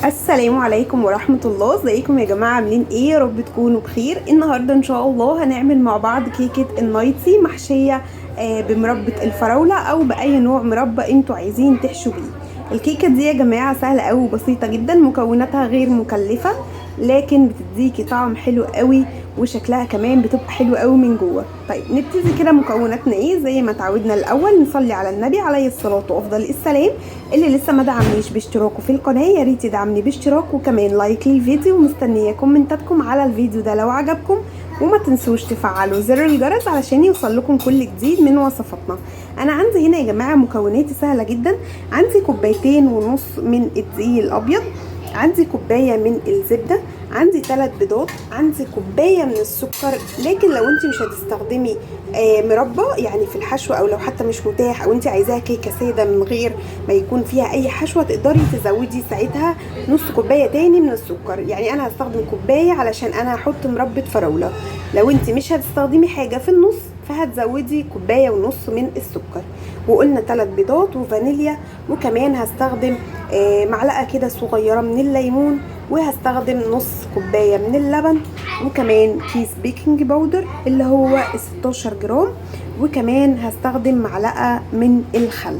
السلام عليكم ورحمة الله. ازيكم يا جماعة؟ عاملين ايه؟ يا رب تكونوا بخير. النهاردة ان شاء الله هنعمل مع بعض كيكة النايتي محشية بمربى الفراولة او باي نوع مربى انتوا عايزين تحشوا بيه. الكيكة دي يا جماعة سهلة قوي وبسيطة جدا، مكوناتها غير مكلفة لكن بتديكي طعم حلو قوي وشكلها كمان بتبقى حلو قوي من جوه. طيب نبتدي كده مكوناتنا ايه زي ما تعودنا. الاول نصلي على النبي عليه الصلاة وافضل السلام. اللي لسه ما دعمنيش باشتراكه في القناة يا ريت يدعمني باشتراك وكمان like للفيديو، ومستنيه كومنتاتكم على الفيديو ده لو عجبكم، وما تنسوش تفعلوا زر الجرس علشان يوصل لكم كل جديد من وصفاتنا. انا عندي هنا يا جماعة مكوناتي سهلة جدا. عندي 2.5 كوباية من الدقيق الابيض، عندي كوباية من الزبدة، عندي 3 بيضات، عندي كوباية من السكر. لكن لو انت مش هتستخدمي مربى يعني في الحشو، او لو حتى مش متاح، او انت عايزاها كيكة ساده من غير ما يكون فيها اي حشوه، تقدري تزودي ساعتها نص كوباية تاني من السكر. يعني انا هستخدم كوباية علشان انا هحط مربى فراوله. لو انت مش هتستخدمي حاجة في النص فهتزودي 1.5 كوباية من السكر. وقلنا 3 بيضات وفانيليا، وكمان هستخدم معلقه كده صغيرة من الليمون، وهستخدم نص كوباية من اللبن، وكمان كيس baking powder اللي هو 16 جرام، وكمان هستخدم معلقه من الخل.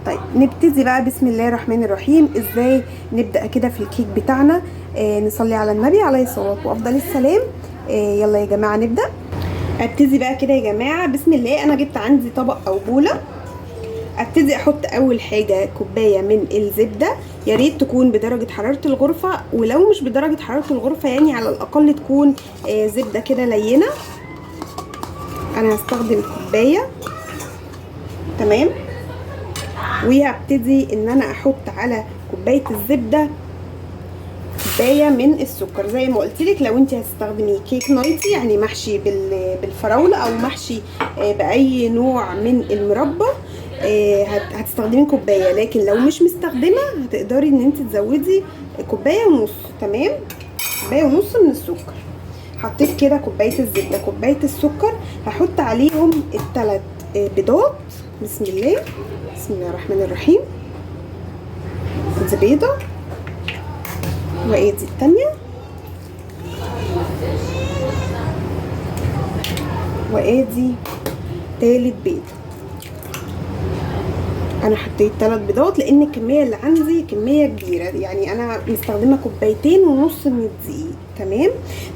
طيب نبتدي بقى بسم الله الرحمن الرحيم. ازاي نبدا كده في الكيك بتاعنا؟ نصلي على النبي عليه الصلاة وافضل السلام. يلا يا جماعة نبدا. ابتدي بقى كده يا جماعة بسم الله. انا جبت عندي طبق او بوله. ابتدي احط اول حاجة كوباية من الزبدة، يا ريت تكون بدرجة حرارة الغرفة، ولو مش بدرجة حرارة الغرفة يعني على الاقل تكون زبدة كده لينه. انا هستخدم كوباية، تمام. وهبتدي ان انا احط على كوباية الزبدة كوباية من السكر. زي ما قلت لك لو انت هتستخدمي كيك نايتي يعني محشي بالفراوله او محشي باي نوع من المربى، هتستخدمي كوباية. لكن لو مش مستخدمة هتقدري ان انت تزودي 1.5 كوباية، تمام، 1.5 كوباية من السكر. حطيت كده كوباية الزبدة، كوباية السكر، هحط عليهم ال3 بيضات. بسم الله، بسم الله الرحمن الرحيم. دي بيضة، وادي التانية، وادي تالت بيضة. انا حطيت 3 بيضات لان الكمية اللي عندي كمية كبيرة، يعني انا مستخدمة 2.5 كوباية من الدقيق، تمام.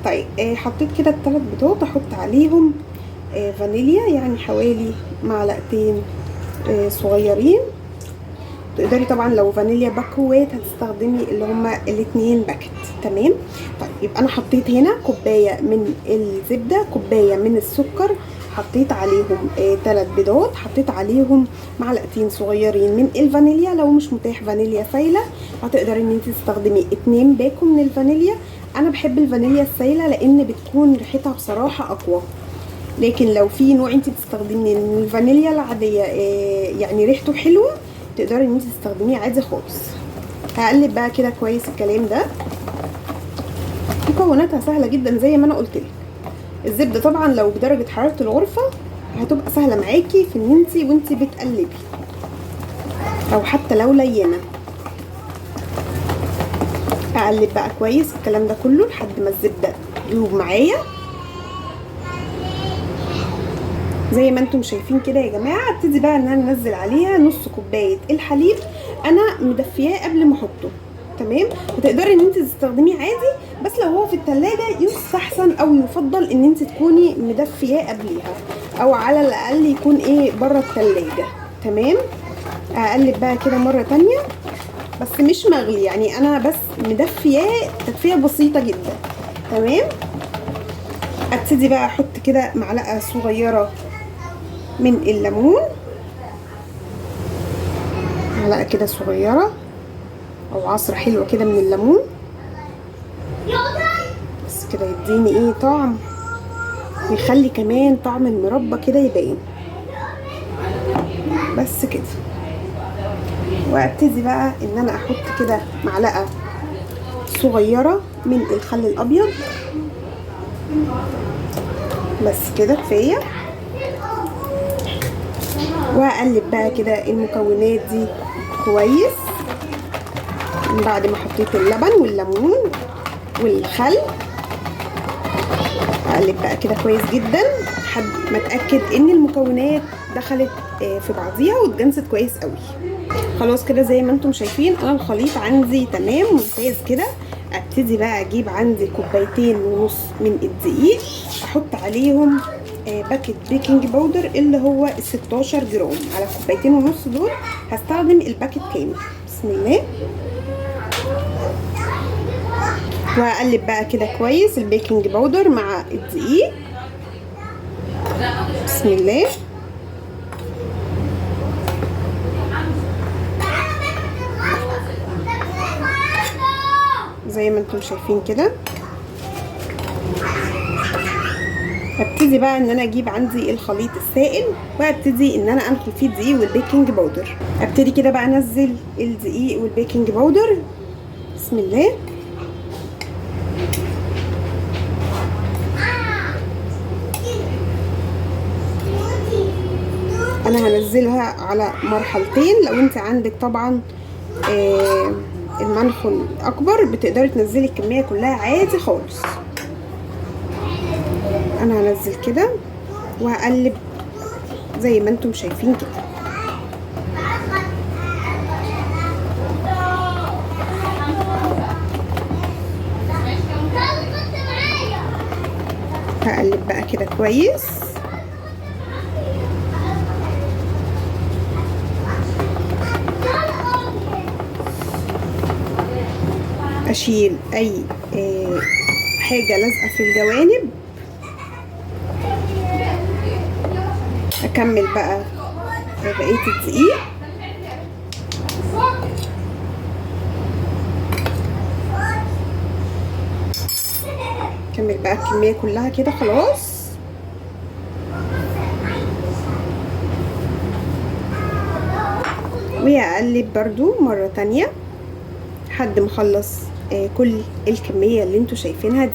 طيب حطيت كده ال3 بيضات، احط عليهم فانيليا يعني حوالي معلقتين صغيرين. تقدري طبعا لو فانيليا باكوات هتستخدمي اللي هما ال2 باكت، تمام. طيب يبقى انا حطيت هنا كوباية من الزبدة، كوباية من السكر، حطيت عليهم 3 بيضات، حطيت عليهم معلقتين صغيرين من الفانيليا. لو مش متاح فانيليا سايله هتقدري ان انت تستخدمي 2 باكو من الفانيليا. انا بحب الفانيليا السايله لان بتكون ريحتها بصراحة اقوى، لكن لو في نوع انت بتستخدمي من الفانيليا العادية يعني ريحته حلوة تقدري ان انت تستخدميه عادي خالص. هقلب بقى كده كويس الكلام ده. مكوناتها سهلة جدا زي ما انا قلت لك. الزبدة طبعا لو بدرجة حرارة الغرفة هتبقى سهلة معاكي في ان انت وانت بتقلبي، او حتى لو لينه. اقلب بقى كويس الكلام ده كله لحد ما الزبدة تذوب معايا زي ما انتم شايفين كده يا جماعة. ابتدي بقى ان انا انزل عليها نص كوباية الحليب، انا مدفياه قبل ما احطه، تمام. وتقدري ان انت تستخدميه عادي، بس لو هو في التلاجة يستحسن او يفضل ان انت تكوني مدفياه قبليها، او على الاقل يكون ايه بره التلاجة، تمام. اقلب بقى كده مرة تانية، بس مش مغلي، يعني انا بس مدفياه تدفئه بسيطة جدا، تمام. ابتدي بقى احط كده معلقه صغيرة من الليمون، معلقه كده صغيرة او عصره حلوة كده من الليمون، بس كده يديني ايه طعم، ويخلي كمان طعم المربى كده يبان. بس كده. وابتدي بقى ان انا احط كده معلقه صغيرة من الخل الابيض، بس كده كفاية. وهقلب بقى كده المكونات دي كويس. بعد ما حطيت اللبن والليمون والخل. اقلب بقى كده كويس جدا لحد ما اتاكد ان المكونات دخلت في بعضيها واتجنست كويس قوي. خلاص كده زي ما انتم شايفين انا الخليط عندي تمام ممتاز كده. ابتدي بقى اجيب عندي 2.5 كوباية من الدقيق، احط عليهم باكت baking powder اللي هو 16 جرام. على 2.5 كوباية دول هستخدم الباكت كامل. بسم الله. وهقلب بقى كده كويس ال baking powder مع الدقيق. بسم الله. زي ما انتم شايفين كده. هبتدي بقى ان انا اجيب عندي الخليط السائل وابتدي ان انا انخل فيه الدقيق وال baking powder. ابتدي كده بقى انزل الدقيق وال baking powder. بسم الله. انا هنزلها على مرحلتين. لو انت عندك طبعا المنخل اكبر بتقدري تنزلي الكمية كلها عادي خالص. انا هنزل كده وهقلب زي ما انتم شايفين كده. هقلب بقى كده كويس. اشيل اي حاجة لازقه في الجوانب. اكمل بقى بقية الدقيق. اكمل بقى الكمية كلها كده خلاص. وهقلب برضو مرة تانية لحد ما اخلص كل الكمية اللي انتوا شايفينها دي.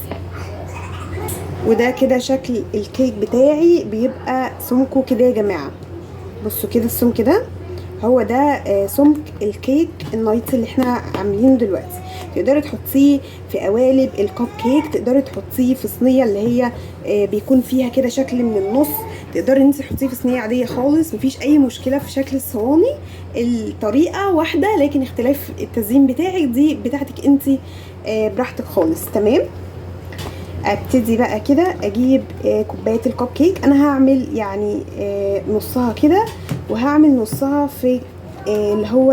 وده كده شكل الكيك بتاعي، بيبقى سمكة كده يا جماعة. بصوا كده السمك ده هو ده سمك الكيك النايت اللي احنا عاملينه دلوقتي. تقدري تحطيه في قوالب الكب كيك، تقدري تحطيه في صينية اللي هي بيكون فيها كده شكل من النص، تقدري انت تحطيه في صينية عادية خالص، مفيش اي مشكلة في شكل الصواني. الطريقة واحدة لكن اختلاف التزيين بتاعك دي بتاعتك انت براحتك خالص. تمام. ابتدي بقى كده اجيب كوباية الكب كيك. انا هعمل يعني نصها كده وهعمل نصها في اللي هو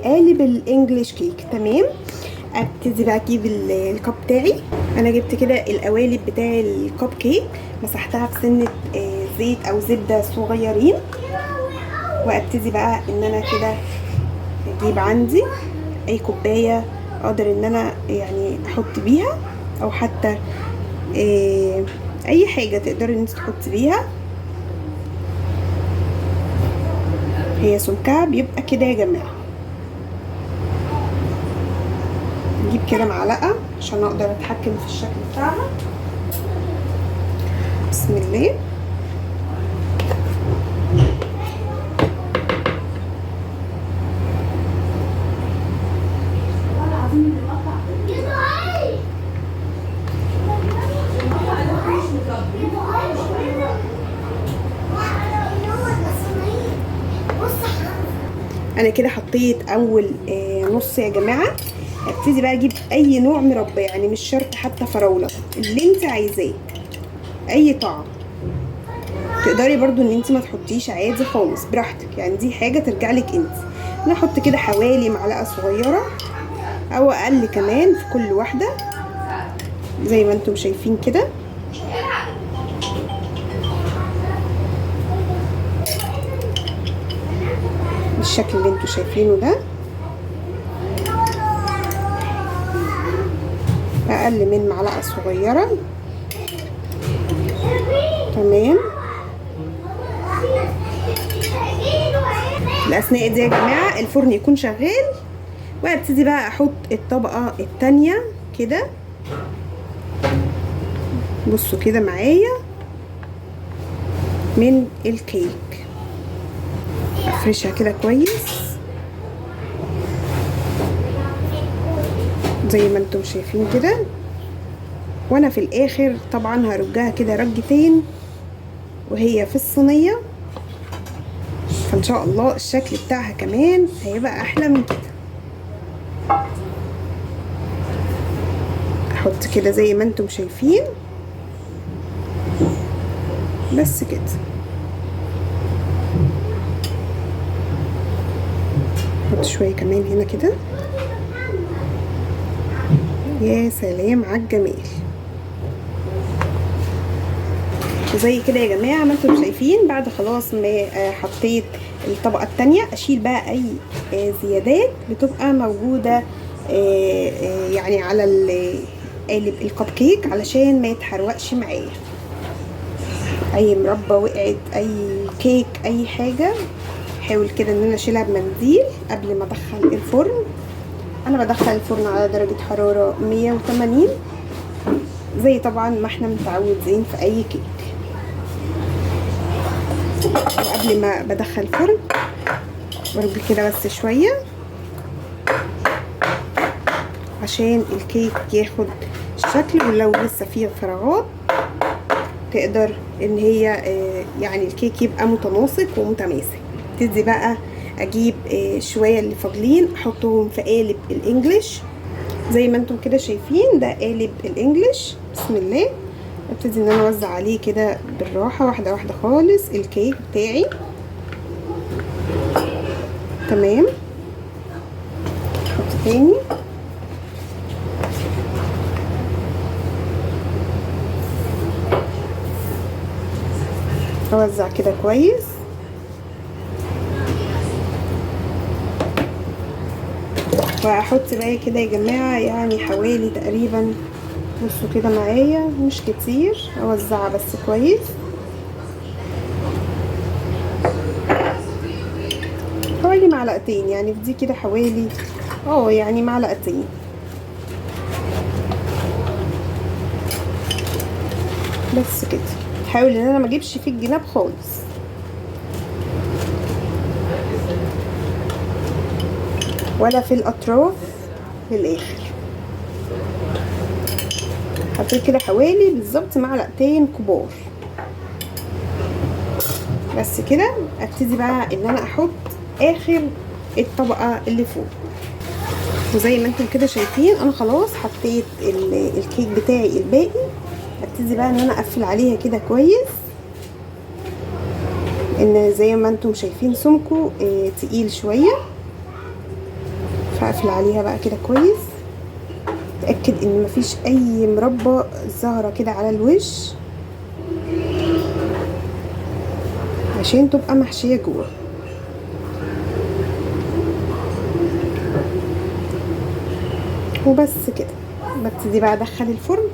قالب ال English cake. تمام. ابتدي بقى اجيب ال cup بتاعي. انا جبت كده القوالب بتاع الكب كيك، مسحتها بسنة زيت او زبدة صغيرين، وابتدي بقى ان انا كده اجيب عندي اي كوباية اقدر ان انا يعني احط بيها، او حتى اي حاجة تقدري ان انت تحطي بيها. هي سمكها بيبقى كده يا جماعة. نجيب كده معلقه عشان اقدر اتحكم في الشكل بتاعها. بسم الله. انا كده حطيت اول نص يا جماعة. ابتدي بقى اجيب اي نوع مربى، يعني مش شرط حتى فراوله، اللي انت عايزاه اي طعم. تقدري برضو ان انت ما تحطيش عادي خالص براحتك، يعني دي حاجة ترجع لك انت. انا احط كده حوالي معلقه صغيرة او اقل كمان في كل واحدة زي ما انتم شايفين كده. بالشكل اللي انتم شايفينه ده، اقل من معلقه صغيرة. تمام. الاثناء دي يا جماعة الفرن يكون شغال، وابتدي بقى احط الطبقة الثانية كده. بصوا كده معايا من الكيك، افرشها كده كويس. زي ما انتم شايفين كده. وانا في الاخر طبعا هرجها كده رجتين وهي في الصينية، فان شاء الله الشكل بتاعها كمان هيبقى احلى من كده. احط كده زي ما انتم شايفين بس كده. احط شوية كمان هنا كده. يا سلام على الجمال. وزي كده يا جماعة ما انتم شايفين، بعد خلاص ما حطيت الطبقة التانية اشيل بقى اي زيادات بتبقى موجودة يعني على قالب الكب كيك علشان ما يتحرقش معايا. اي مربى وقعت، اي كيك، اي حاجة، حاول كده ان انا اشيلها بمنديل قبل ما ادخل الفرن. انا بدخل الفرن على درجة حرارة 180 زي طبعا ما احنا متعودين في اي كيك. وقبل ما بدخل الفرن برج كده بس شوية عشان الكيك ياخد الشكل، ولو لسه فيه فراغات تقدر ان هي يعني الكيك يبقى متناسق ومتماسك. ابتدي بقى اجيب شوية اللي فاضلين احطهم في قالب الانجليش زي ما انتم كده شايفين. ده قالب الانجليش، بسم الله. ابتدي ان انا اوزع عليه كده بالراحة، واحدة واحدة خالص، الكيك بتاعي. تمام، احط تاني. اوزع كده كويس. وهحط بقى كده يا جماعة يعني حوالي تقريبا، بصوا كده معايا، مش كتير، اوزعها بس كويس، حوالي معلقتين يعني، في دي كده حوالي يعني معلقتين. بس كده. حاول ان انا ما اجيبش في الجناب خالص. ولا في الاطراف للاخر. حطيت كده حوالي بالظبط معلقتين كبار بس كده. ابتدي بقى ان انا احط اخر الطبقة اللي فوق. وزي ما انتم كده شايفين انا خلاص حطيت الكيك بتاعي الباقي. ابتدي بقى ان انا اقفل عليها كده كويس، ان زي ما انتم شايفين سمكة تقيل شوية، فاقفل عليها بقى كده كويس. اتاكد ان مفيش اي مربى زهره كده على الوش عشان تبقى محشيه جوه. وبس كده. ببتدي بقى ادخل الفرن.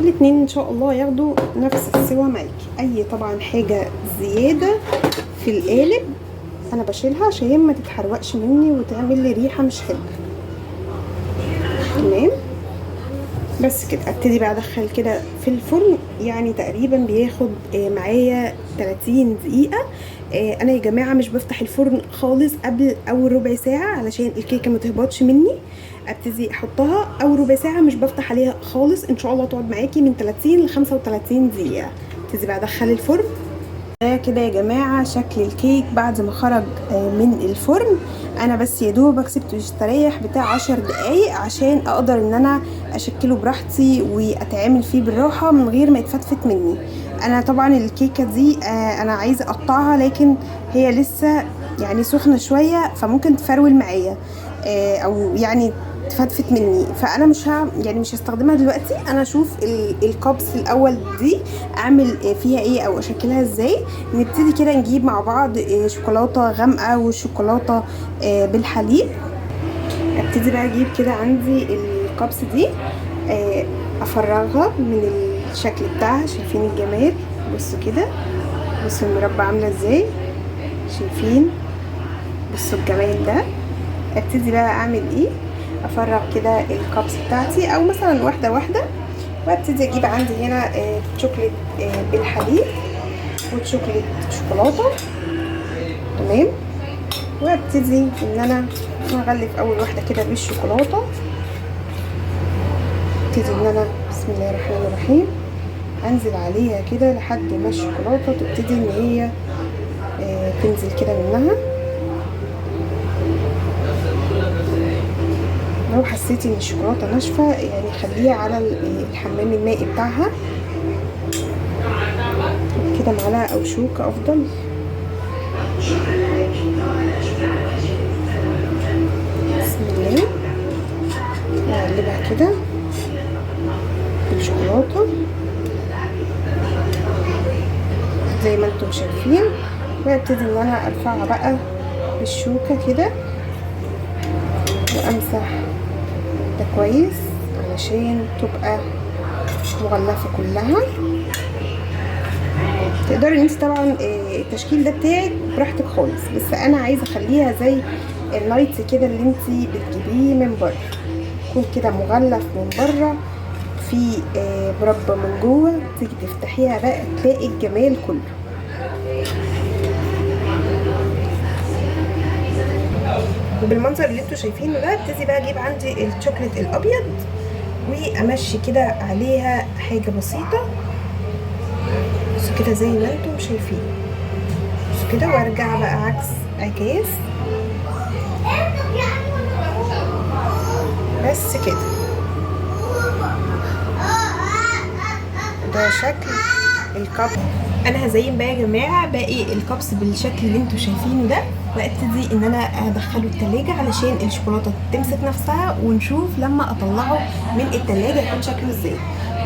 الاتنين ان شاء الله ياخدوا نفس السوا معاكي. اي طبعا حاجة زيادة في القالب انا بشيلها عشان ما تتحرقش مني وتعمل لي ريحه مش حلوة. تمام، بس كده. ابتدي بقى ادخل كده في الفرن، يعني تقريبا بياخد معايا 30 دقيقة. انا يا جماعة مش بفتح الفرن خالص قبل اول ربع ساعة علشان الكيكه ما تهبطش مني. ابتدي احطها اول ربع ساعة مش بفتح عليها خالص، ان شاء الله تقعد معاكي من 30 ل 35 دقيقة. ابتدي بقى ادخل الفرن. ده كده يا جماعة شكل الكيك بعد ما خرج من الفرن. انا بس يا دوبك سبته يستريح بتاع 10 دقايق عشان اقدر ان انا اشكله براحتي واتعامل فيه بالراحة من غير ما يتفتفت مني. انا طبعا الكيكه دي انا عايزه اقطعها، لكن هي لسه يعني سخنة شوية، فممكن تفرول معايا او يعني تفتفت مني، فانا مش يعني مش هستخدمها دلوقتي. انا اشوف ال cups الاول دي اعمل فيها ايه او اشكلها ازاي. نبتدي كده نجيب مع بعض شوكولاتة غامقه وشوكولاته بالحليب. ابتدي بقى اجيب كده عندي ال cups دي، افرغها من الشكل بتاعها. شايفين الجمال؟ بصوا كده، بصوا المربى عامله ازاي، شايفين؟ بصوا الجمال ده. ابتدي بقى اعمل ايه؟ افرغ كده ال cups بتاعتي، او مثلا واحدة واحدة. وابتدي اجيب عندي هنا شوكليت بالحليب وشوكليت شوكولاتة. تمام، وابتدي ان انا اغلف اول واحدة كده بالشوكولاته. ابتدي ان انا بسم الله الرحمن الرحيم انزل عليها كده لحد ما الشوكولاتة تبتدي ان هي تنزل كده منها. لو حسيتي ان الشوكولاتة ناشفة يعني خليها على الحمام المائي بتاعها كده، معلقه او شوكه افضل. بسم الله، نقلبها كده بالشوكولاته زي ما انتم شايفين، وابتدي ان انا ارفعها بقى بالشوكة كده وامسح ده كويس علشان تبقى مغلفه كلها. تقدري ان انت طبعا التشكيل ده بتاعك براحتك خالص، بس انا عايزه اخليها زي اللايتس كده اللي انت بتجيبيه من بره، يكون كده مغلف من بره في مربى من جوه، تيجي تفتحيها بقى تلاقي الجمال كله. وبالمنظر اللي انتوا شايفينه ده ابتدي بقى اجيب عندي الشوكليت الابيض وامشي كده عليها حاجة بسيطة، بصوا كده زي ما انتم شايفين، بصوا كده، وارجع بقى عكس عكاز بس كده. ده شكل ال cup. انا هزين بقى يا جماعة باقي ال cups بالشكل اللي انتوا شايفينه ده، وابتدي ان انا ادخله التلاجة علشان الشوكولاتة تمسك نفسها، ونشوف لما اطلعه من التلاجة هيكون شكله ازاي.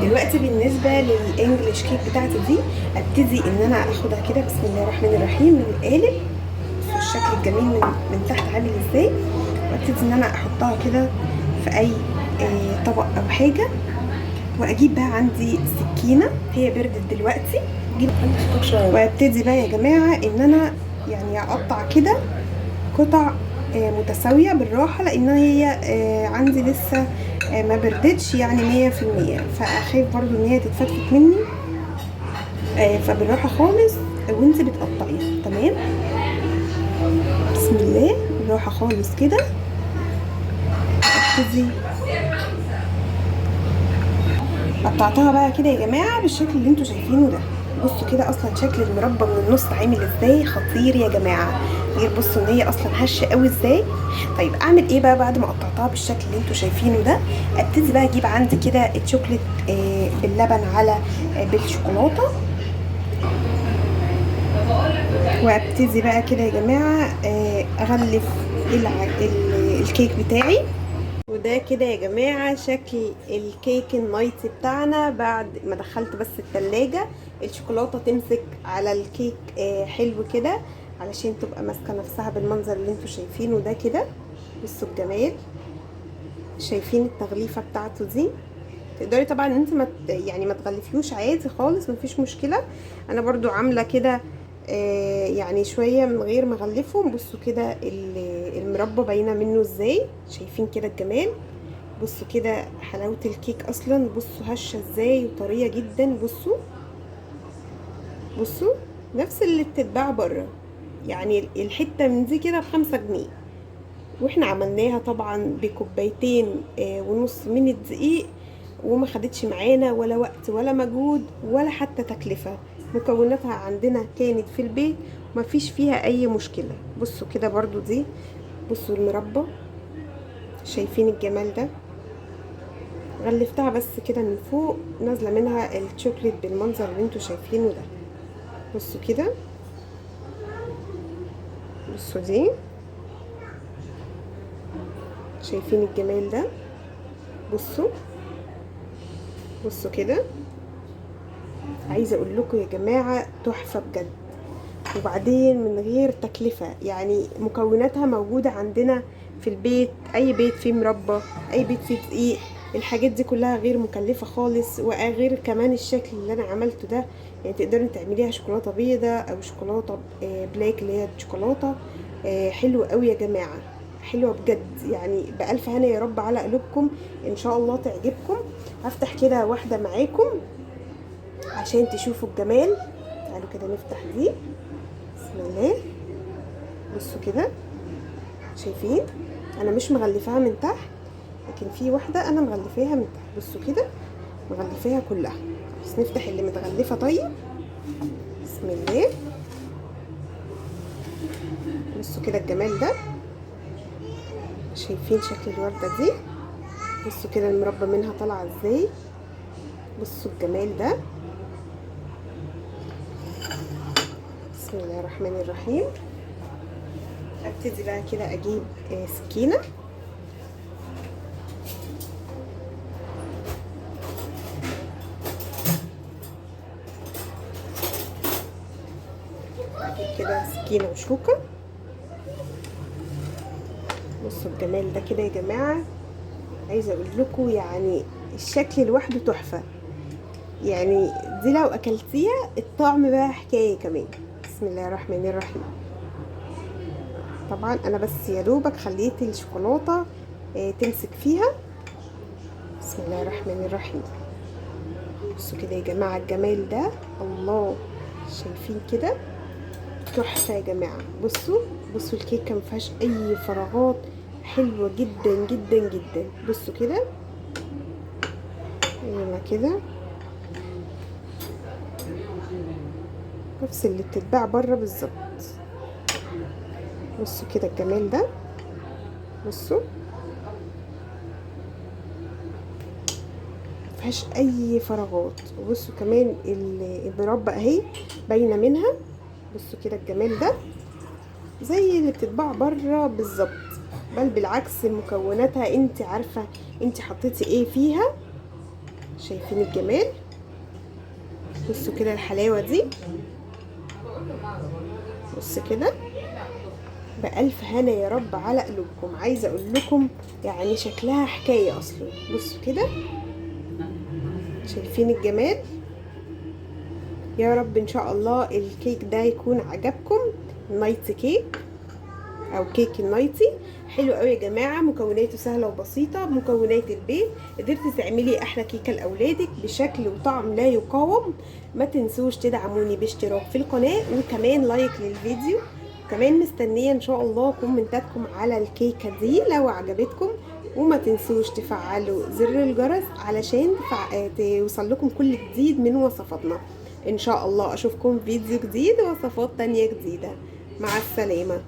دلوقتي بالنسبة لل English cake بتاعتي دي، ابتدي ان انا اخدها كده بسم الله الرحمن الرحيم من القالب، الشكل الجميل من تحت عامل ازاي، وابتدي ان انا احطها كده في اي طبق او حاجة. واجيب بقى عندي سكينة، هي بردت دلوقتي، وابتدي بقى يا جماعة ان انا يعني اقطع كده قطع متساوية بالراحة، لان هي عندي لسه ما بردتش يعني 100%، فاخاف برضو ان هي تتفتفت مني، فبالراحه خالص وانت بتقطعيها. تمام، بسم الله، بالراحة خالص كده. ابتدي قطعتها بقى كده يا جماعة بالشكل اللي انتوا شايفينه ده. بصوا كده اصلا شكل المربى من النص عامل ازاي، خطير يا جماعة. غير بصوا ان هي اصلا هشه قوي ازاي. طيب اعمل ايه بقى بعد ما قطعتها بالشكل اللي انتوا شايفينه ده؟ ابتدي بقى اجيب عندي كده الشوكليت باللبن على بالشوكولاته، وابتدي بقى كده يا جماعة اغلف الكيك بتاعي. وده كده يا جماعة شكل الكيك النايتي بتاعنا بعد ما دخلت بس التلاجة. الشوكولاتة تمسك على الكيك حلو كده علشان تبقى ماسكة نفسها بالمنظر اللي انتوا شايفينه ده كده. بصوا الجمال، شايفين التغليفة بتاعته دي؟ تقدري طبعا انت ما يعني ما تغلفيهوش عادي خالص، مفيش مشكلة. انا برضو عاملة كده يعني شوية من غير ما اغلفهم. بصوا كده المربى باينة منه ازاي، شايفين كده الجمال؟ بصوا كده حلاوة الكيك اصلا، بصوا هشه ازاي وطريه جدا. بصوا بصوا نفس اللي بتتباع بره، يعني الحتة من دي كده ب5 جنيه، واحنا عملناها طبعا بكوبايتين ونص من الدقيق، وما خدتش معانا ولا وقت ولا مجهود ولا حتى تكلفة. مكوناتها عندنا كانت في البيت، مفيش فيها اي مشكلة. بصوا كده برضو دي، بصوا المربى، شايفين الجمال ده؟ غلفتها بس كده من فوق، نازلة منها الشوكليت بالمنظر اللي انتوا شايفينه ده. بصوا كده، بصوا دي، شايفين الجمال ده؟ بصوا بصوا كده. عايزه اقول لكم يا جماعة تحفة بجد، وبعدين من غير تكلفة، يعني مكوناتها موجودة عندنا في البيت، اي بيت فيه مربى، اي بيت فيه دقيق، الحاجات دي كلها غير مكلفة خالص. وغير كمان الشكل اللي انا عملته ده، يعني تقدري تعمليها شوكولاتة بيضة او شوكولاتة black اللي هي الشوكولاتة. حلوة قوي يا جماعة، حلوة بجد، يعني بألف هنا يا رب على قلوبكم، ان شاء الله تعجبكم. هفتح كده واحدة معاكم عشان تشوفوا الجمال. تعالوا كده نفتح دي، بسم الله. بصوا كده، شايفين انا مش مغلفاها من تحت، لكن في واحدة انا مغلفاها من تحت. بصوا كده مغلفاها كلها. بس نفتح اللي متغلفه. طيب بسم الله. بصوا كده الجمال ده، شايفين شكل الورده دي؟ بصوا كده المربى منها طالعه ازاي. بصوا الجمال ده. بسم الله الرحمن الرحيم. ابتدي بقى كده اجيب سكينة. اجيب كده سكينة وشوكه. بصوا الجمال ده كده يا جماعة، عايزه اقول لكم يعني الشكل لوحده تحفة، يعني دي لو اكلتيها الطعم بقى حكاية كمان. بسم الله الرحمن الرحيم. طبعا انا بس يا دوبك خليت الشوكولاتة تمسك فيها. بسم الله الرحمن الرحيم. بصوا كده يا جماعة الجمال ده، الله، شايفين كده تحفة يا جماعة. بصوا بصوا الكيكه مفيهاش اي فراغات، حلوة جدا جدا جدا. بصوا كده، يلا كده نفس اللي بتتباع بره بالظبط. بصوا كده الجمال ده. بصوا مفيهاش اي فراغات. وبصوا كمان المربى اهي باينة منها. بصوا كده الجمال ده زي اللي بتتباع بره بالظبط، بل بالعكس مكوناتها انت عارفه انت حطيتي ايه فيها. شايفين الجمال؟ بصوا كده الحلاوة دي. بص كده بألف هنا يا رب على قلوبكم. عايزه اقول لكم يعني شكلها حكاية اصلا. بصوا كده شايفين الجمال؟ يا رب ان شاء الله الكيك ده يكون عجبكم. ال night cake او كيك النايتي حلو قوي يا جماعة، مكوناته سهلة وبسيطة، مكونات البيت، قدرتي تعملي احلى كيكة لاولادك بشكل وطعم لا يقاوم. ما تنسوش تدعموني باشتراك في القناة وكمان like للفيديو. كمان مستنيه ان شاء الله كومنتاتكم على الكيكه دي لو عجبتكم، وما تنسوش تفعلوا زر الجرس علشان توصل لكم كل جديد من وصفاتنا. ان شاء الله اشوفكم فيديو جديد ووصفات تانية جديدة. مع السلامة.